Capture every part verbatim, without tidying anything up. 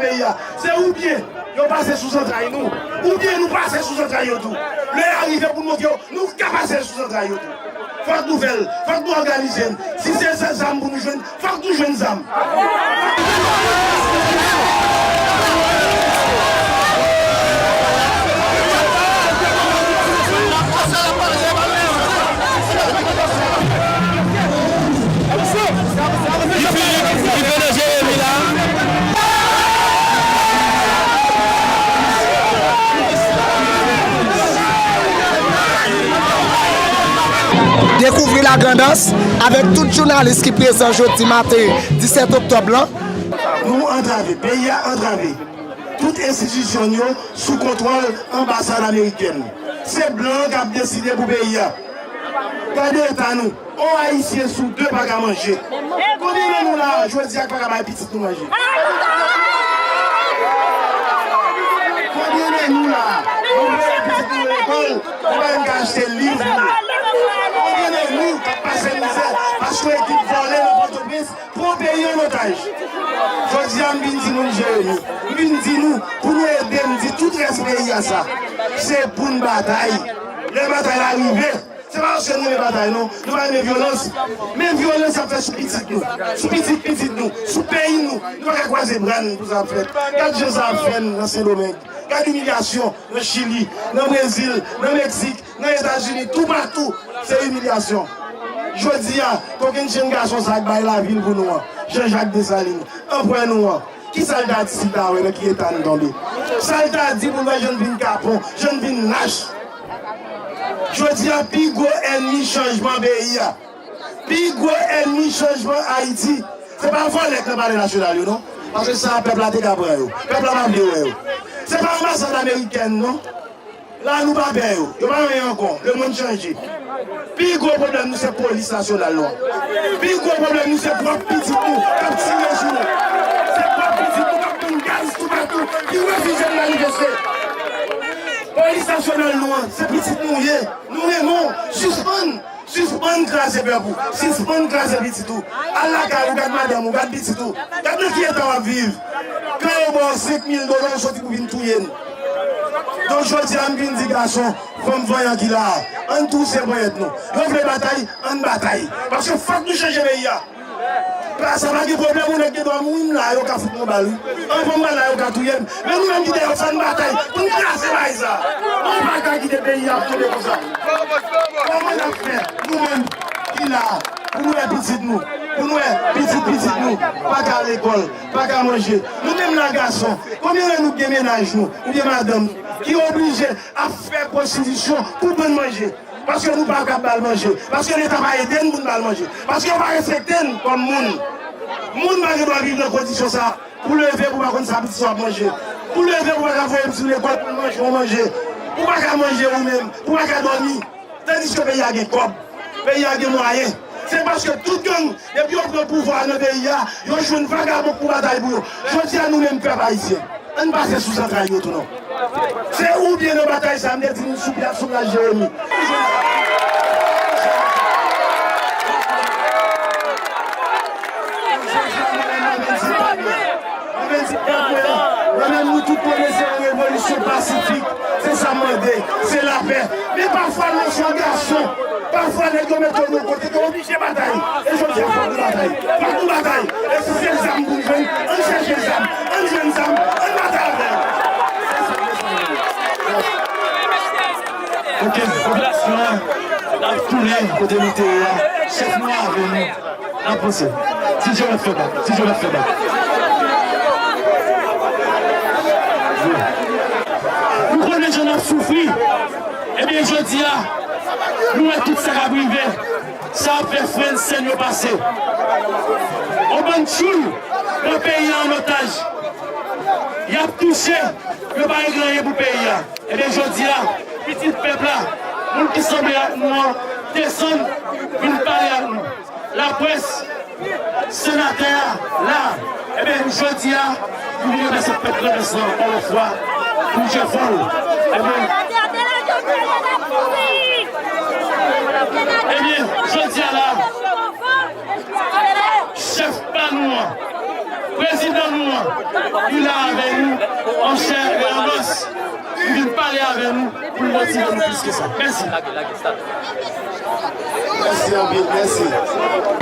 Peyi a, se oubyen yo pase sou zantray nou, oubyen nou pase sou zantray yo tou. Lè a rive pou n montre yo, nou ka pase sou zantray yo tou. Fòk nou fè l, fòk nou òganize n. Si se zam pou nou jwenn, fòk nou jwenn zam. Guy Philippe, Guy Philippe Jeremy la. Dekouvri Lagrandans avèk tout jounalis ki prezan jodi maten disèt oktòb lan. Nou antrave, peyi a antrave. Tout enstitisyon n yo sou kontwòl anbasad amerikèn. Se blan an k ap deside pou peyi a. Gade eta nou. On Ayisyen sou de pa ka manje. Konbyen nan nou la a jodi a k pa ka bay pitit nou manje? Konbyen nan nou la a nou voye pitit nou lekòl, nou pa menm ka achte liv pou yo? Konbyen nan nou k ap pase mizè paske ekip vòlè nan Pòtoprens pran peyi an otaj? Jodi a, m vin di moun Jeremi, m vin di nou, pou nou ede m di tout rès peyi a sa, se pou n batay. Lè batay la rive, se pa paske nou renmen batay non, nou pa renmen vyolans. Men vyolans ap fèt sou pitit nou, sou pitit pitit nou, sou peyi nou. Nou pa ka kwaze bra n pou sa ap fèt. Gad jan sa ap fè n nan Sendomeng. Gad imilyasyon nan Chili, nan Brezil, nan Meksik, nan Etazini, toupatou, se imilyasyon. Jodi a, kokenn jenn gason sa k bay lavi l pou nou an, Jean Jacques Dessalines, anprè nou an, kisa l ta di si l ta wè nan ki eta n tonbe? Sa l ta di pou n wè jan n vin kapon, jan n vin lach? Jodi a, pi gwo ènmi chanjman peyi a, pi gwo ènmi chanjman Ayiti, se pa vòlè k nan Palè Nasyonal yo non, paske sa a pèp la te ka pran yo, pèp la pa vle wè yo. Se pa anbasad amerikèn non. La nou pa pè yo, yo pa renmen ankò, lemonn chanje. Pi gwo pwoblèm nou se polis nasyonal nou an. Pi gwo pwoblèm nou se pwòp pitit nou k ap tire sou nou. Se pwòp pitit nou k ap pran gaz toupatou, ki refize l manifeste. Polis nasyonal nou an, se pitit nou ye. Nou renmen w. Sispann, sispann kraze pèp ou. Sispann kraze pitit ou. Al lakay ou, gad madanm ou, gad pitit ou. Gad nan ki eta w ap viv. Kan yo ba w senk mil dola, ou soti pou vin touye n. Donk, jodi a, m vin di gason, fanm vanyan ki la a, ann twouse ponyèt nou. Yo vle batay, ann batay. Paske fòk nou chanje peyi a. Pa, sa pa gen pwoblèm, yon nèg gen dwa mouri, m la, yo ka fout mwen bal, wi. Anvan m pral la, yo ka touye m. Men nou menm ki dèyè, fò n batay pou n kraze bagay sa. Nou pa ka kite peyi a ap tonbe konsa. Kòman n ap fè, nou menm ki la, pou nou wè pitit nou, pou nou wè pitit pitit nou pa ka al lekòl, pa ka manje? Nou menm la gason, konbyen nan nou gen mennaj nou, oubyen madanm, ki oblije ap fè pwostitisyon pou bann manje? Paske nou pa kab ba l manje. Paske Leta pa ede n pou n ba l manje. Paske yo pa respekte n kòm moun. Moun pa gen dwa viv nan kondisyon sa a. Pou leve, pou pa konn sa pitit ou ap manje. Pou leve, pou pa ka voye pitit ou lekòl pou l manje yon manje. Ou pa ka manje ou menm. Ou pa ka dòmi. Tandiske peyi a gen kòb. Peyi a gen mwayen. Se paske tout gang, depi yo pran pouvwa a nan peyi a, yo jwenn vagabon pou batay pou yo. Jodi a, nou menm pèp ayisyen, ann pase sou zantray yo tou non. Se oubyen nan batay sa a, m te di nou sou plas, sou plas Jeremi. Mwen menm, nou tout konnen se yon revolisyon pasifik. Se sa m mande, se lapè. Men pafwa, lè w se yon gason, pafwa nèg yo mete w nan yon kote ke w oblije batay. E jodi a, fòk nou batay. Fòk nou batay. E si se zam pou n jwenn, ann chèche zam. Ann jwenn zam, ann batay avè l. Se sa, mesye. Ok, popilasyon an ap tounen kote nou te ye a. Chèf nou avè nou. N ap panse. Si Dye mèt fè bak, si Dye mèt fè bak. Nou konnen jan n ap soufri. Ebyen, jodi a, nou wè tout sa k ap rive. Sa ap fè frè n sè n yo pase. On bann tchoul pran peyi a an otaj. Y ap touche, yo pa regle anyen pou peyi a. Ebyen, jodi a, pitit pèp la, moun ki sanble ak nou an, desann, vin pale ak nou. Laprès, senatè a, la. Ebyen, jodi a, nou vin remèsye pèp Grandans lan ankò yon fwa pou jefò l. Ebyen, ebyen, jodi a la, chèf pa nou an, prezidan Prezidan nou an, li la avè nou, an chè e an os. Li vin pale avè nou pou l motive nou plis ke sa. Mèsi. Mèsi anpil, mèsi.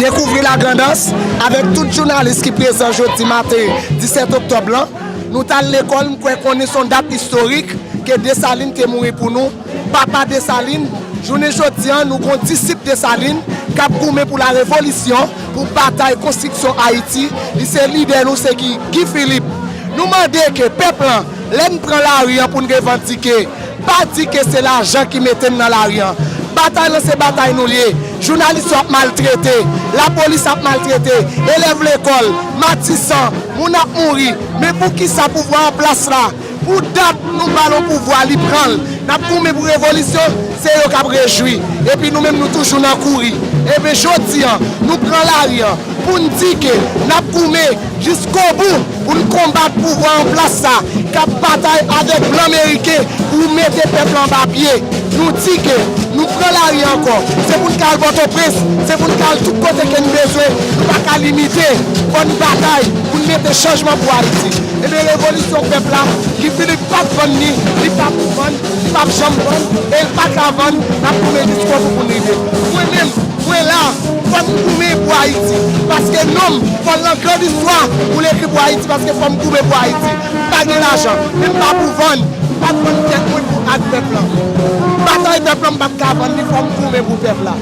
Dekouvri Lagrandans avèk tout jounalis ki prezan jodi maten disèt oktòb lan. Nou t al lekòl, m kwè konnen se yon dat istorik ke Desalin te mouri pou nou. Papa Desalin, jounen jodi an, nou gon disip Desalin k ap goumen pou la revolisyon, pou batay konstriksyon Ayiti. Li se lidè nou, se Guy, Guy Philippe. Nou mande ke pèp lan, lè n pran lari an pou n revandike, pa di ke se lajan ki mete n nan lari an. Batay lan se batay nou l ye. Jounalis yo ap maltrete, lapolis ap maltrete, elèv lekòl, matisan, moun ap mouri. Men poukisa pouvwa an plas la, pou dat nou ba l yon pouvwa, li pran l. N ap goumen pou revolisyon, se yo k ap rejwi. Epi nou menm, nou toujou nan kouri. Ebyen, jodi an, nou pran lari an pou n di ke n ap goumen jiskobou pou n konbat pouvwa an plas sa k ap batay avèk blan meriken pou mete pèp la anba pye. Nou di ke nou pran lari ankò. Se pou n ka al Pòtoprens, se pou n ka al tout kote ke n bezwen. Nou pa ka limite. Fò n batay pou n mete chanjman pou Ayiti. Ebyen, revolisyon pèp la, Guy Philippe p ap vann li, li p ap vann, li p ap janm vann, e l pa ka vann, n ap goumen jiskobou pou n rive. Mwen menm, mwen la, fò n goumen pou Ayiti, paske non m, fò l nan gran istwa pou l ekri pou Ayiti, paske fò m goumen pou Ayiti. M pa gen lajan, men m pa pou vann, m p ap vann tèt mwen pou ak pèp la. Batay pèp la, m p ap ka vann li, fò m goumen pou pèp la.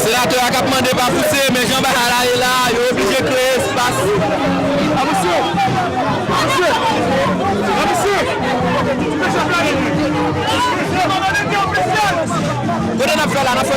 Senatè a k ap mande pa pouse, men jan bagay la ye la, yo oblije kreye espas. Avanse! Avanse! Avanse! Kote n ap fè la? N ap fè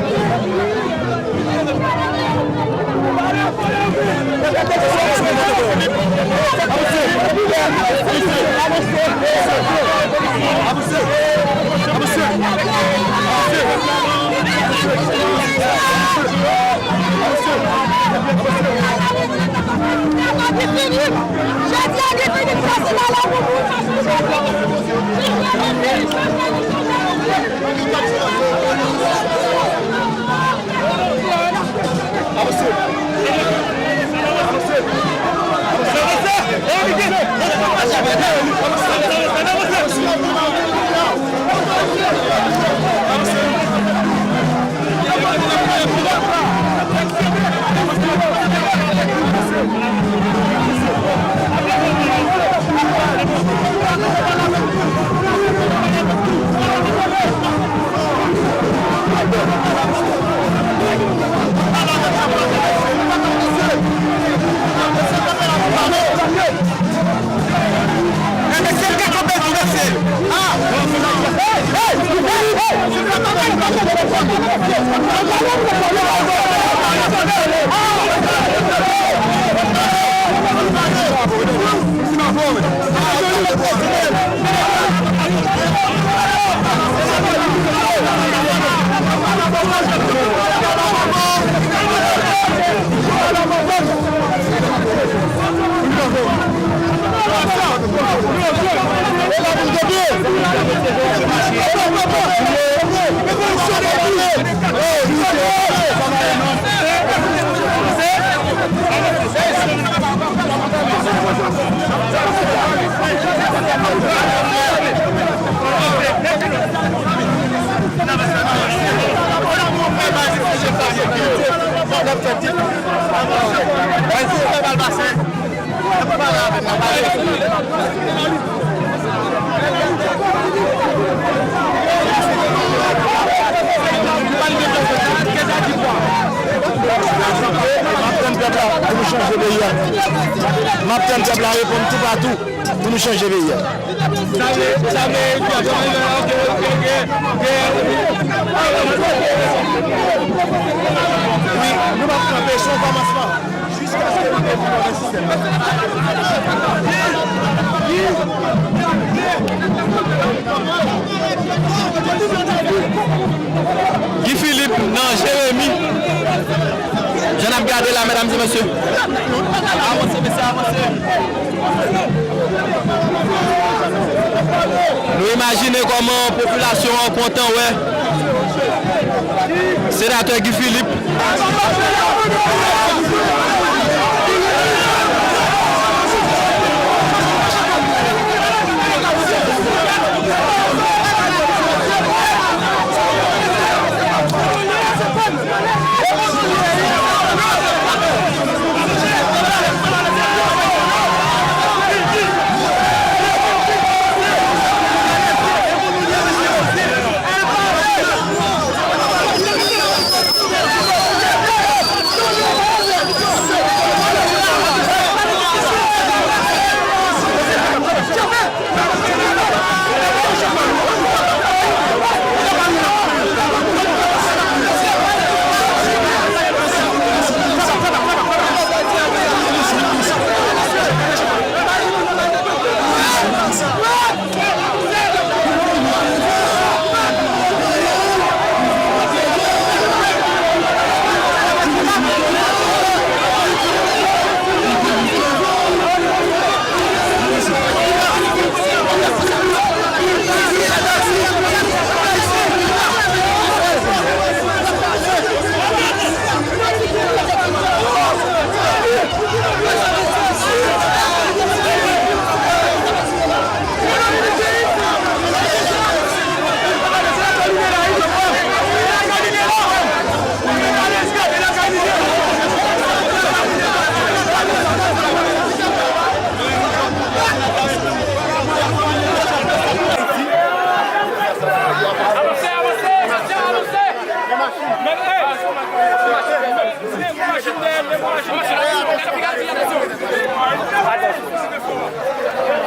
N ap la reponn toupatou pou nou chanje peyi a. Wi, nou p ap kanpe, se yon kòmansman. Jiskaske nou devine nan sistèm nan. Guy Philippe nan Jeremi. Jan n ap gade la, medam e mesye. Avanse, mesye, avanse. Nou imajine kòman popilasyon an kontan wè Senatè Guy Philippe.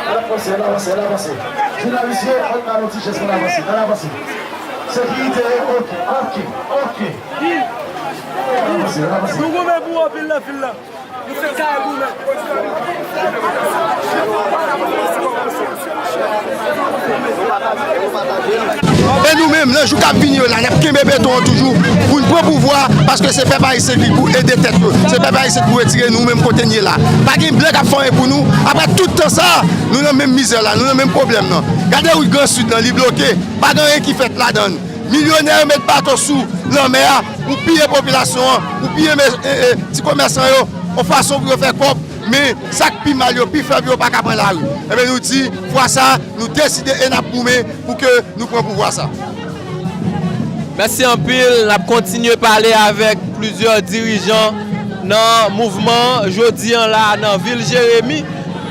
Ann avanse, ann avanse, ann avanse. Jounalis yo, ann ba nou ti jès pou n avanse, ann avanse. Sekirite, oke, oke, oke. Ann avanse, ann avanse. Nou goumen pou anpil nan fil la. E nou menm, nan jou k ap vini yo la, n ap kenbe beton an toujou pou n pran pouvwa, paske se pèp ayisyen ki pou ede tèt yo. Se pèp ayisyen ki pou retire nou menm kote n ye la. Pa gen blan k ap fè anyen pou nou. Apre tout tan sa a, nou nan menm mizè la, nou nan menm pwoblèm nan. Gade wout Gran Sid lan, li bloke. Pa gen anyen ki fèt ladan l. Milyonè yo met bato sou lanmè a pou piye popilasyon an, pou piye me- e, e, ti komèsan yo, yon fason pou yo fè kòb. Men sa k pi mal yo, pi fèb yo pa ka pran lari. Enben, nou di, fwa sa a, nou deside e n ap goumen pou ke nou pran pouvwa sa a. Mèsi anpil. N ap kontinye pale avèk plizyè dirijan nan mouvman an. Jodi a la, nan vil Jeremi,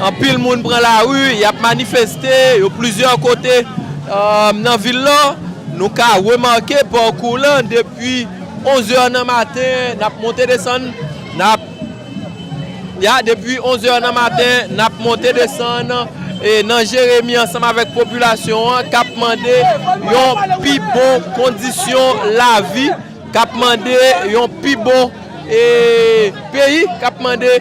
anpil moun pran lari, y ap manifeste, yo plizyè kote, e, nan vil lan. Nou ka remake pakou lan depi onz è nan maten, n ap monte desann, n ap, ya, depi onz è nan maten, n ap monte desann, e, nan Jeremi ansanm avèk popilasyon an k ap mande yon pi bon kondisyon lavi, k ap mande yon pi bon, e, peyi, k ap mande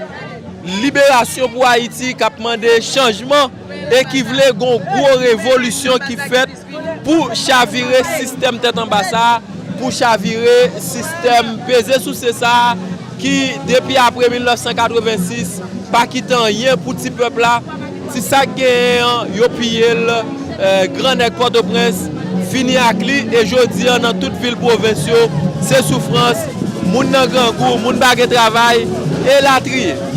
liberasyon pou Ayiti, k ap mande chanjman e ki vle gon gwo revolisyon ki fèt pou chavire sistèm tèt anba sa a, pou chavire sistèm peze souse sa a, ki, depi apre mil nèf san katrevensis, pa kite anyen pou ti pèp la. Ti sa k genyen an, yo piye l, e, Gran Nèg Pòtoprens fini ak li, e jodi a, nan tout vil pwovens yo, se soufrans, moun nan grangou, moun pa gen travay, elatriye.